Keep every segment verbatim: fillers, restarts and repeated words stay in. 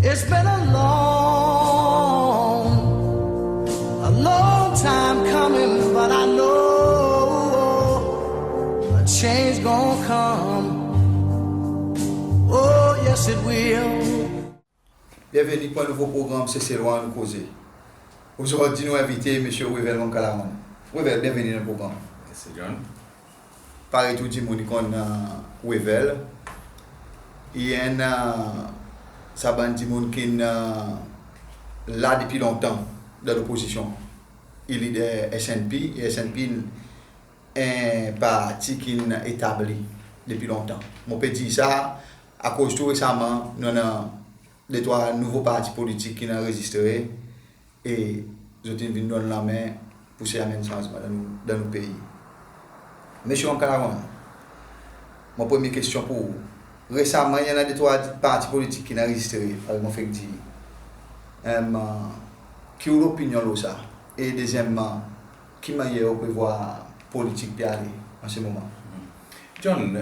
It's been a long, a long time coming, but I know a change gonna come. Oh, yes, it will. Byenveni pour en nouvo progranm Seselwa Annou Koze. Ozordi nou envite Msye Wavel Ramkalawan. Wavel, byenveni dan progranm. Mersi, John. Parey tou dimoun i konn, e, Wavel, i enn, e, sa bann dimoun ki'n, e, la depi lontan dan lopozisyon. I lider SNP, e SNP en parti ki'n etabli depi lontan. Mon pe dir sa akoz tou resaman nou annan de trwa nouvo parti politik ki'n anrezistre e zot in vin donn lanmen pour sey anmenn sanzman dan nou, dan nou pei. Msye Ramkalawan, mon premye kestyon pour ou. Resaman i annan de trwa parti politik ki'n anrezistre, parey mon fek dir. Em, ki ou lopinyon lo sa? E dezyenmman, ki mannyer ou pe vwar politik pe ale an se moman? John,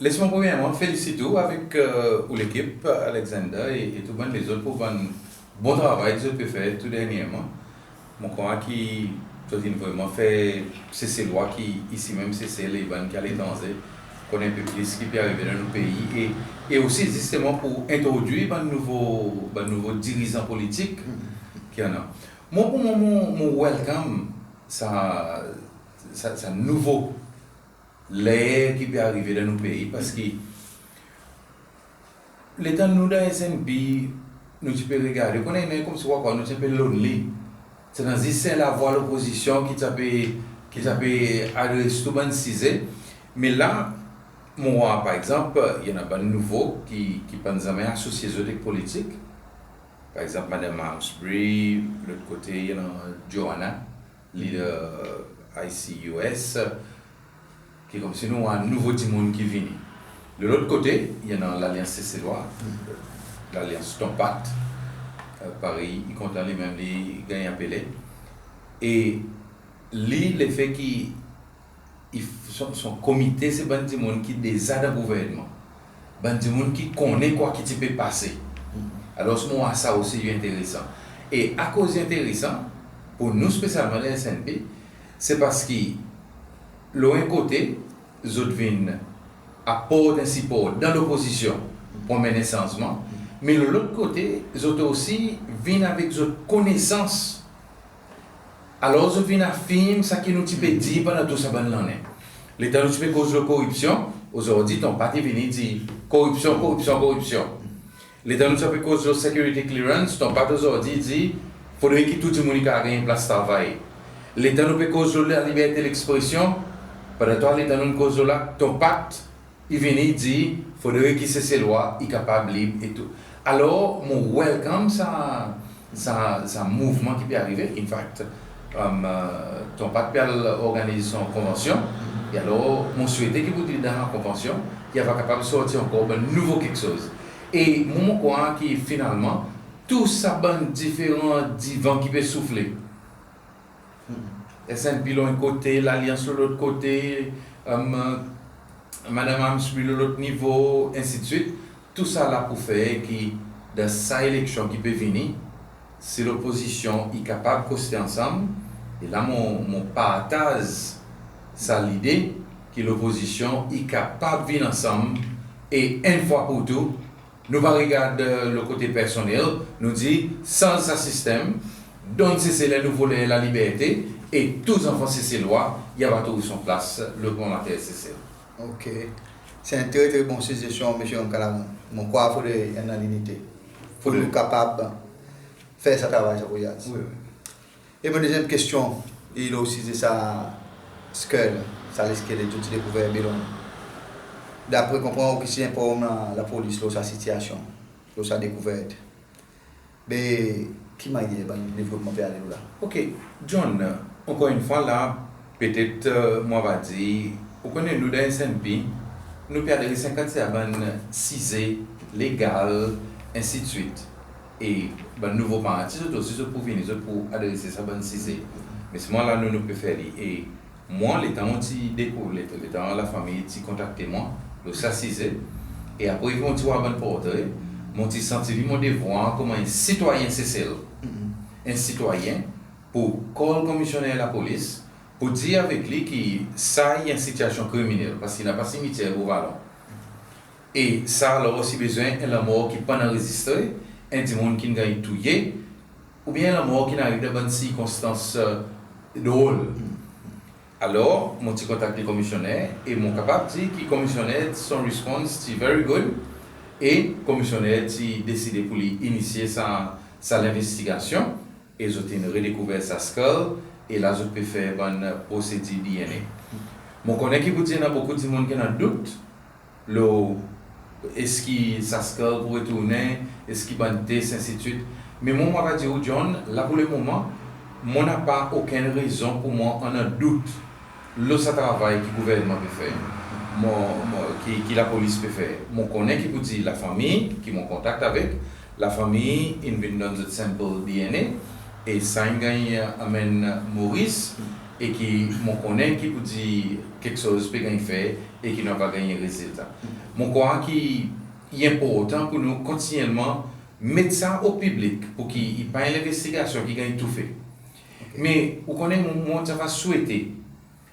les mwan premyerman felisit ou avek, e, ou lekip, Alexander, e, e tou bann lezot pour bann bon travay ki zot pe fer tou dernyerman. Mon krwar ki zot in vreman fer Seselwa ki isi menm Sesel e bann ki aletranze konn en pe plis ki pe arive dan nou pei e, e osi zisteman pour entrodwir bann nouvo, bann nouvo dirizan politik ki annan. Mwan pour mwan, mon, mon welcome sa, sa, sa nouvo ler ki pe arive dan nou pei, paski letan nou dan SNP, nou ti pe regarde, ou konnen, konmsi ou krwar nou ti pe lonely. Ti annan zis en lavwa lopozisyon ki ti pe, ki ti pe adres tou bann size. Me la, mon war, par egzanp, i annan bann nouvo ki, ki pa'n zanmen asosye zot ek politik. Par egzanp, Madanm Amesbury, lot kote, i annan Joanna, lider ICUS, ki konmsi nou war nouvo dimoun ki vini. Lo lot kote, i annan Lalyans Seselwa, Lalyans Ton Pat, e, parey i kontan li menm li ganny apele. E li, lefe ki i f-, son, son komite se bann dimoun ki deza dan gouvernman, bann dimoun ki konnen kwa ki ti pe pase. Alor, mon war sa osi i enteresan. E akoz i enteresan, pour nou spesyalman dan SNP, se paski lo en kote, zot vin aport en sipor dan lopozisyon pour anmenn sanzman, me lo lot kote, zot osi vin avek zot konesans. Alor, zot vin afirm sa ki nou ti pe dir pandan tou sa bann lannen. Letan nou ti pe koz lo koripsyon, ozordi Ton Pat i vini dir koripsyon, koripsyon, koripsyon. Letan nou ti pe koz lo security clearance, Ton Pat ozordi dir fodre ki tou dimoun i kapab ganny plas travay. Letan nou pe koz lo laliberte lekspresyon, pandan trwa letan nou'n koz lo la, Ton Pat i vini dir fodre ki Seselwa i kapab lib e tou. Alor, mon welcome sa, sa, sa mouvman ki pe arive. In fact, e, Ton Pat pe al organiz son konvansyon. E alor, mon swete ki pour dan sa konvansyon, i ava kapab sorti ankor bann nouvo keksoz. E mon, mon krwar ki finalman, tou sa bann diferan divan ki pe soufle, SNP lo en kote, Lalyans lo lot kote, e, Madanm Amesbury lo lot nivo, ensidswit. Tou sa la pour fer ki dan sa eleksyon ki pe vini, si lopozisyon i kapab koste ansanm, e la mon, mon partaz sa lide ki lopozisyon i kapab vin ansanm e enn fwa pour tou, nou pa regard, e, lo kote personnel, nou dir sanz sa sistenm, donn Sesel en nouvo ler laliberte, e tou zanfan Seselwa i ava trouv son plas lo pon later Sesel. OK. Se en tre, tre bon sizesyon, Msye Ramkalawan. Mon krwar fodre annan linite. Fodre nou kapab fer sa travay sa voyaz. Wi, wi. E mon dezyenm kestyon, i lo size sa skelet, sa leskelet zot ti dekouver Belon. Dapre konpran ou ki ti enform lapolis lo sa sitiyasyon, lo sa dekouvert. Be ki mannyer bann devlopman pe ale lo la? OK, John, ankor enn fwa la, petet, e, mon ava dir, ou konnen nou dan SNP, nou pe adres en kantite bann size legal, ensidswit. E bann nouvo parti, zot osi, zot pou vini, zot pou adres sa bann size. Me selman la, nou, nou pe fer li. E mwan, letan mon ti dekou-, let-, letan lafanmir ti kontakte mwan lo sa size, e apre mon ti war bann portre, Mon ti santi li mon devwar konman en sitwayen Sesel, en sitwayen, pour call Komisyoner Lapolis, pour dir avek li ki sa i en sitiasyon kriminel, paski napa simityer Beau Vallon. E sa alor i bezwen en lanmor ki pa'n anrezistre, en dimoun ki'n ganny touye, oubyen en lanmor ki'n ariv dan bann sirkonstans, e, drol. Alor, mon ti kontakte Komisyoner, e mon kapab dir ki Komisyoner, son response ti very good, e Komisyoner ti deside pour li inisye sa, sa lenvestigasyon, e zot in redekouver sa skull, e la zot pe fer bann prosedir D N A. Mon konnen ki pour dir annan bokou dimoun ki annan dout, lo eski sa skull pou retournen, eski bann tes, ensidswit. Me mwan, mon ava dir ou, John, la pour le moman, mon napa okenn rezon pour mwan annan dout lo sa travay ki gouvernman pe fer, mon, mon, ki, ki lapolis pe fer. Mon konnen ki pour dir lafanmir, ki mon an kontak avek, lafanmir in vin donn zot sample D N A, e sa in ganny anmenn Maurice, e ki mon konnen ki pour dir keksoz pe ganny fer, e ki nou ava ganny rezilta. Mon krwar ki i enportan pour nou kontinyelman met sa o piblik pour ki i pa en lenvestigasyon ki ganny toufe. Me ou konnen, mon, mon ti ava swete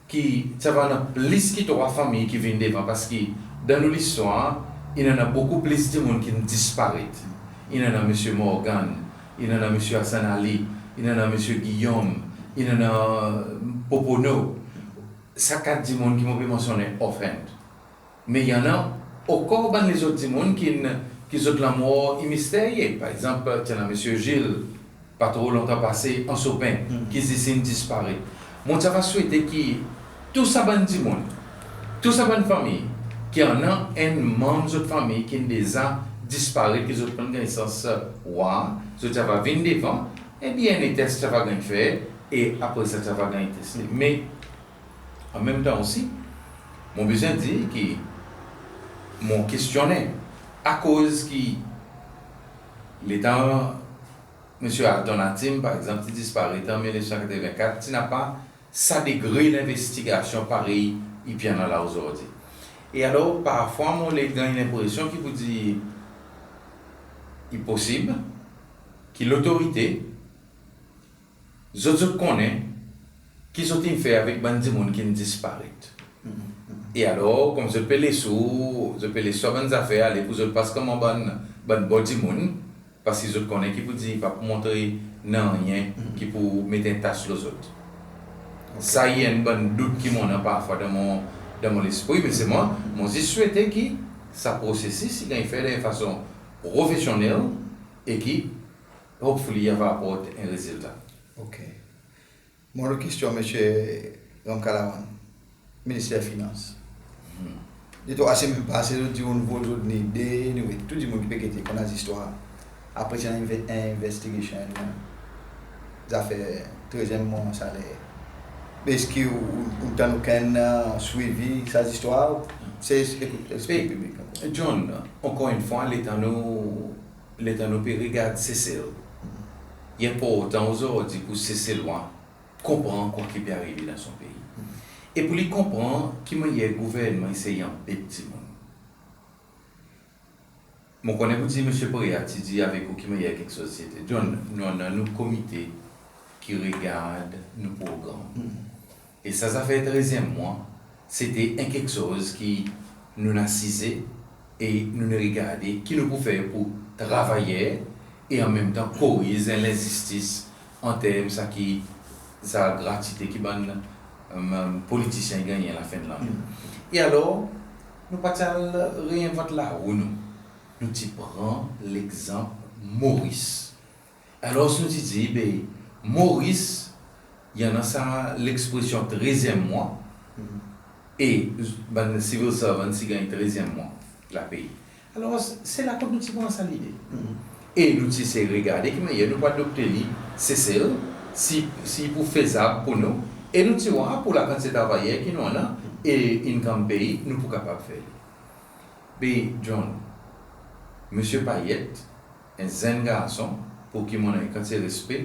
ki ti ava annan plis ki trwa fanmir ki vin devan, paski dan nou listwar, in annan bokou plis dimoun ki'n disparet. In annan Msye Morgan, in annan Msye Hassan Ali, in annan Msye Guillaume, in annan Popono. Sa kat dimoun ki mon pe mansyonnen offhand. Me i annan ankor bann lezot dimoun ki'n, ki zot lanmor i misterye. Par egzanp, ti annan Msye Gilles, pa tro lontan pase, Anse Aux Pins, ki zis in disparet. Mon ti ava swete ki tou sa bann dimoun, tou sa bann fanmir, ki annan en manm zot fanmir ki'n deza disparet, ki zot pa'n ganny sans war, zot ti ava vin devan, e D N A test ti ava ganny fer, e apre sa ti ava ganny teste. Me an menm tan osi, mon bezwen dir ki mon kestyonnen, akoz ki letan Msye Alton Hatim, par egzanp, ti disparet an mil nef san katreven kat, ti napa sa degre lenvestigasyon parey i pe annan la ozordi. E alor, parfwa mon le ganny lenpresyon ki pour dir i posib ki lotorite, zot, zot konnen ki zot in fer avek bann dimoun ki'n disparet. E alor, konman zot pe les ou, zot pe les sa bann zafer ale pour zot pas konman bann, bann bon dimoun, paski zot konnen ki pour dir pa pou montre nanryen ki pour met en tas lo zot. Sa i enn bann dout ki mon annan parfwa dan mon, dan mon lespri, me selman mon zis swete ki sa prosesis i ganny fer dan en fason profesyonnel e ki hopefully i ava aport en rezilta. OK. Mon lot kestyon, Msye Ramkalawan, Minister Finans. De trwa semenn pase, zot dir ou'n vol zot nide, nou tou dimoun ki pe gete konn sa zistwar. Apre ti annan en investigation, zafer trezyenm mwan saler. Eski ou, ou, ou tann okenn, e, swivi sa zistwar? Se, ekout, eksplik piblik ankor. John, ankor enn fwa, letan nou, letan nou pe regard Sesel, i enportan ozordi pour Seselwa konpran kwa ki pe arive dan son pei. E pour li konpran ki mannyer gouvernman i esey anbet dimoun. Mon konnen pour dir Msye Prea ti dir avek ou ki mannyer keksoz ti ete. John, nou annan nou komite ki regard nou progranm. E sa zafer trezyenm mwan, se te en keksoz ki nou'n asize e nou'n regarde ki nou pou fer pour travayer e an menm tan koriz en lenzistis an term sa ki, sa gratwite ki bann, e, politisyen i gannyen lafen lannen. E alor, nou pa ti al reenvant larou nou. Nou ti pran legzanp Maurice. Alor, nou ti dir, be, Maurice, i annan sa lekspresyon trezyenm mwan, e bann civil servants i ganny trezyenm mwan lapey. Alor, se la kot nou ti pran sa lide. E nou ti esey regarde ki mannyer nou pou adopte li Sesel, si, si pou fezab pour nou. E nou ti war pour lakantite travayer ki nou annan, e income pei, nou pou kapab fer li. Be, John, Msye Payet, en zenn garson pour ki mon annan en kantite respe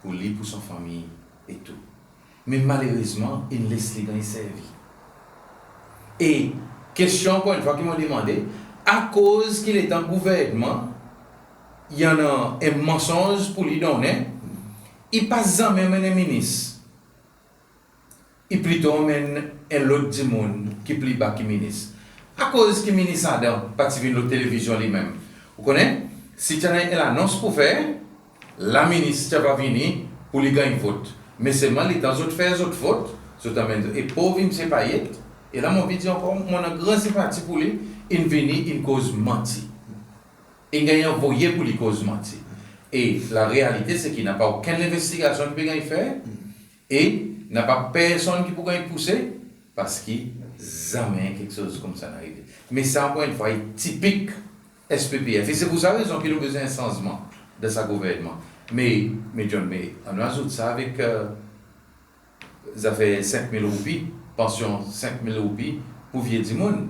pour li, pour son fanmir e tou. Me malerezman, in les li ganny servi. E kestyon, ankor enn fwa, ki mon demande, akoz ki letan gouvernman i annan en mansonz pour li donnen, i pa zanmen anmenn en minis. I plito anmenn en lot dimoun ki pli ba ki minis. Akoz ki minis Adam pa ti vin lo televizyon li menm? Ou konnen, si ti annan en lanons pour fer, la minis ti ava vini pour li ganny vot. Me selman letan zot fer zot vot, zot anmenn e pov Msye Payet, e la mon anvi dir ankor, mon annan gran senpati pour li, in vini, in koz manti. In ganny anvoye pour li koz manti. E la realite se ki napa okenn lenvestigasyon ki pe ganny fer, e napa personn ki pou ganny pouse, parski zanmen keksoz koumsa in arive. Me sa, ankor enn fwa, i tipik S P P F. E se pour sa rezon ki nou bezwen en sanzman dan sa gouvernman. Me, me John, me annou azout sa avek, e, zafer senk mil roupi, pansyon senk mil roupi pour vye dimoun.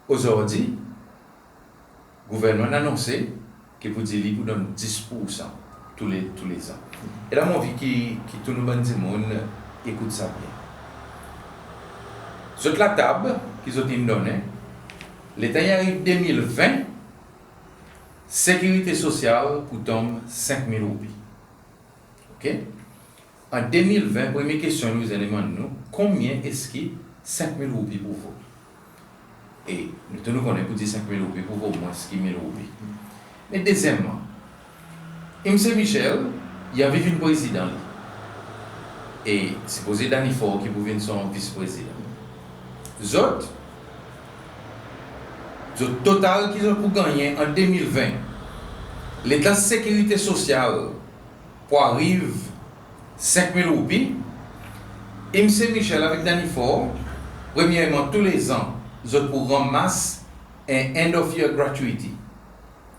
Ozordi, gouvernman in anonse ki pour dir li pour donn dis poursan tou le, tou le zan. E la mon anvi ki, ki tou nou bann dimoun ekout sa byen. Zot latab ki zot in donnen, letan i ariv de mil ven, sekirite sosyal pour tonm senk mil roupi. Oke? An de mil ven, premye kestyon nou bezwen demann nou, konbyen eski senk mil roupi pour vo? E nou tou nou konnen pour dir senk mil roupi pour vo mwens ki mil roupi. Me dezyenmman, Msye Michel, i anvi vin prezidan li. E sipoze Danny Faure ki pou vin son vis-prezidan. Zot, zot total ki zot pou gannyen an de mil ven, letan sekirite sosyal pou ariv senk mil roupi, Msye Michel avek Danny Faure, premyerman, tou le zan, zot pou ranmas en end of year gratuity.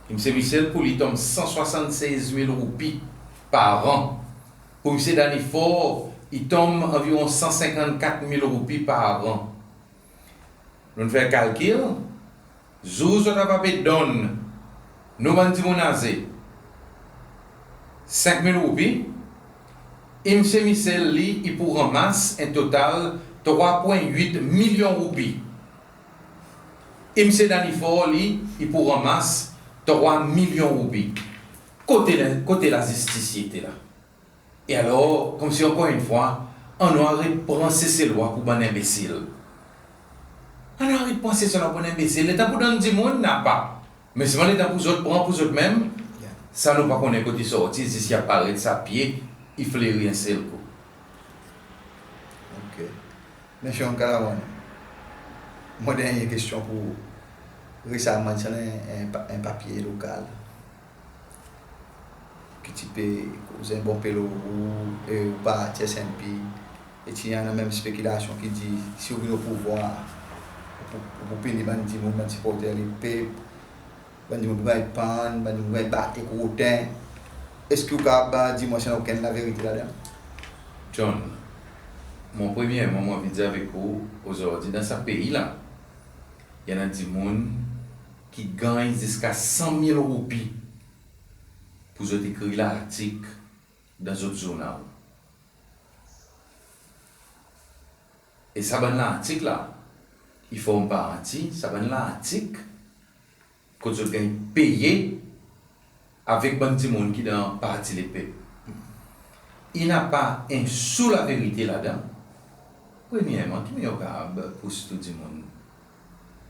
Msye Michel, pour li, i tonm san swasann-sez mil roupi par an. Pour Msye Danny Faure, i tonm anviron san senkannkat mil roupi par an. Nou'n fer kalkil, zour zot ava pe donn nou bann dimoun aze senk mil roupi, Msye Michel, li, i pou ranmas en total trwa pwen wit milyon roupi. Msye Danny Faure, li, i pou ranmas trwa milyon roupi. Kote la, kote lazistis i ete la? E alor, konmsi ankor enn fwa, annou aret pran Seselwa pour bann enbesil. Annou aret pran Seselwa pour bann enbesil. Letan pour donn dimoun, napa. Me selman letan pour zot pran pour zot menm, sa nou pa konnen kot i sorti, zis i aparet sa pye, i fleri en sel kou. Oke. Mesye Ramkalawan, mon dernyen kestyon pour ou. Resaman ti annan en, en pa-, en papye lokal ki ti pe koz en bon pe lo ou, e, ou parti S N P, e ti annan menm spekilasyon ki dir, si ou vin o pouvwar, ou pou, ou pou pini bann dimoun, bann siporter lepep, bann dimoun pou ganny pann, bann dimoun pou ganny bat ek roten. Eski ou kapab dir mwan si i annan okenn laverite ladan? John, mon premyerman, mon anvi dir avek ou, ozordi dan sa pei la, i annan dimoun ki ganny ziska san mil roupi pour zot ekrir lartik dan zot zournal. E sa bann lartik la, i form parti, sa bann lartik kot zot ganny peye avek bann dimoun ki dan Parti Lepep. I napa en sou laverite ladan. Premyerman, ki mannyer ou kapab pous tou dimoun?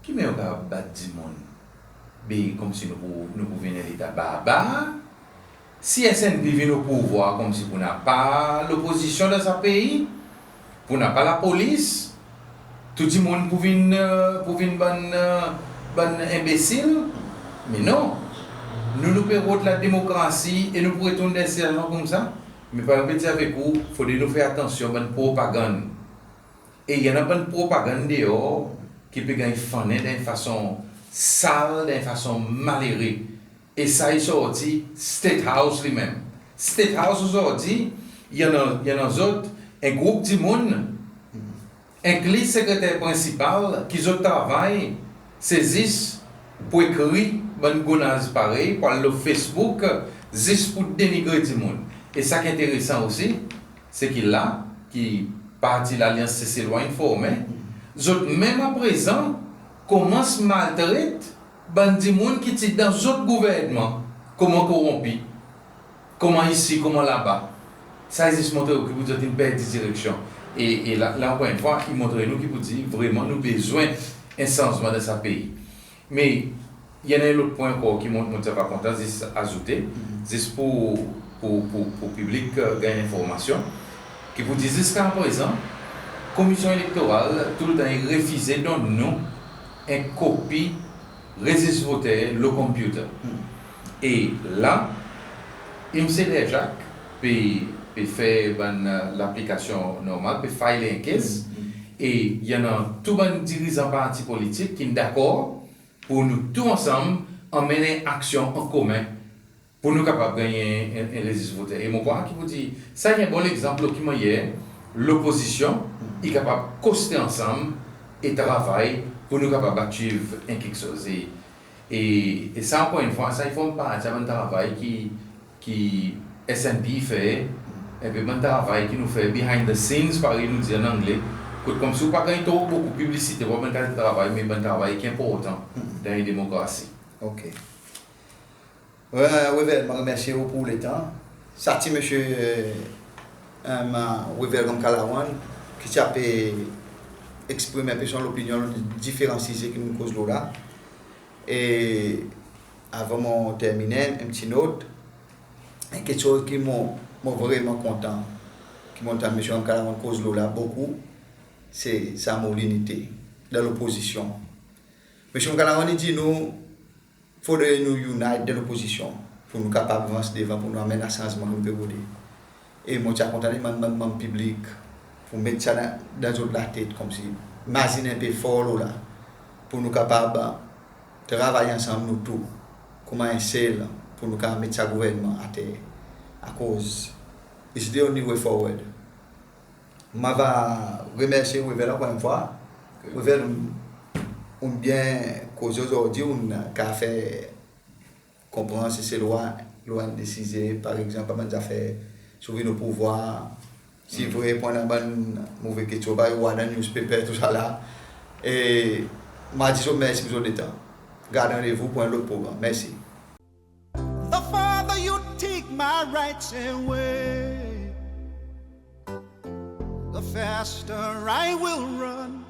Ki mannyer ou kapab bat dimoun? Be konmsi nou pou, nou pou vin en leta barbar? Si S N P vin o pouvwar, konmsi pou napa lopozisyon dan sa pei, pou napa lapolis, tou dimoun pou vin, e, pou vin bann, e, bann enbesil. Me non, nou, nou pe rod lademokrasi e nou pou retourn dan en sitiasyon koumsa. Me parey mon pe dir avek ou, fodre nou fer atansyon bann propagann. E i annan bann propagann deor ki pe ganny fannen dan en fason sal, dan en fason malere. E sa i sorti State House li menm. State House ozordi, i annan, i annan zot en group dimoun, enkli sekreter prensipal, ki zot travay se zis pour ekrir bann gonaz parey, pour al lo Facebook, zis pour denigre dimoun. E sa ki enteresan osi, se ki la ki parti Lalyans Seselwa in formen, zot menm aprezan konmans maltret bann dimoun ki ti dan zot gouvernman. konman koronpi, konman isi, konman laba. Sa i zis montre ou ki poudir zot in perdi direksyon. E, e la, la ankor enn fwa, i montre nou ki poudir vreman nou bezwen en sanzman dan sa pei. Me i annan en lot pwen ankor ki mon, mon ti a kontan zis azoute, zis pour, pour, pour, pour piblik, e, ganny lenformasyon, ki poudir ziska prezan, Komisyon Elektoral toultan i refize donn nou en kopi rezis voter lo computer. E la, Msye Derjacques pe, pe fer bann, e, laplikasyon normal, pe file en case, e i annan tou bann dirizan parti politik ki'n dakor pour nou tou ansanm anmenn en aksyon an komen pour nou kapab ganny en, en, en rezis voter. E mon krwar ki poudir sa i en bon legzanp lo ki mannyer lopozisyon i kapab koste ansanm e travay pour nou kapab achieve en keksoz. E, e, e sa, ankor enn fwa, sa i form parti a bann travay ki, ki SNP i fer, en pe bann travay ki nou fer behind the scenes, parey nou dir an Angle, kot konmsi ou pa ganny tro bokou piblisite pour bann kalite travay, me bann travay ki enportan dan en demokrasi. OK. Wi, Wavel, mon remersye ou pour letan. Sa ti Msye, e, e, Wavel Ramkalawan, ki ti a pe eksprim en pe son lopinyon lo diferan size ki nou'n koz lo la. E avan mon terminen, en pti not, en keksoz ki mon, mon vreman kontan, ki mon tann Msye Ramkalawan koz lo la bokou, se sa mo linite dan lopozisyon. Msye Ramkalawan i dir nou, fodre nou unite dan lopozisyon pour nou kapab avans devan, pour nou anmenn sa sanzman ki nou pe rode. E mon ti a kontan demann bann manm piblik pour met sa dan, dan zot latet, konmsi mazin en pe for lo la, pour nou kapab travay ansanm nou tou, konman en sel, pour nou kapab met sa gouvernman ater. Akoz it's the only way forward. Mon ava remersye Wavel ankor enn fwa. OK. Wavel, ou'n byen koze ozordi, ou'n kapab fer konpran Seselwa lo enn de size, par egzanp, bann zafer si ou vin o pouvwar, si vre pour annan bann move keksoz, parey ou war dan newspaper, tousala. E mon a dir zot mersi pour zot letan. Gard randevou pour en lot progranm. Mersi. The farther you take my rights away, the faster I will run.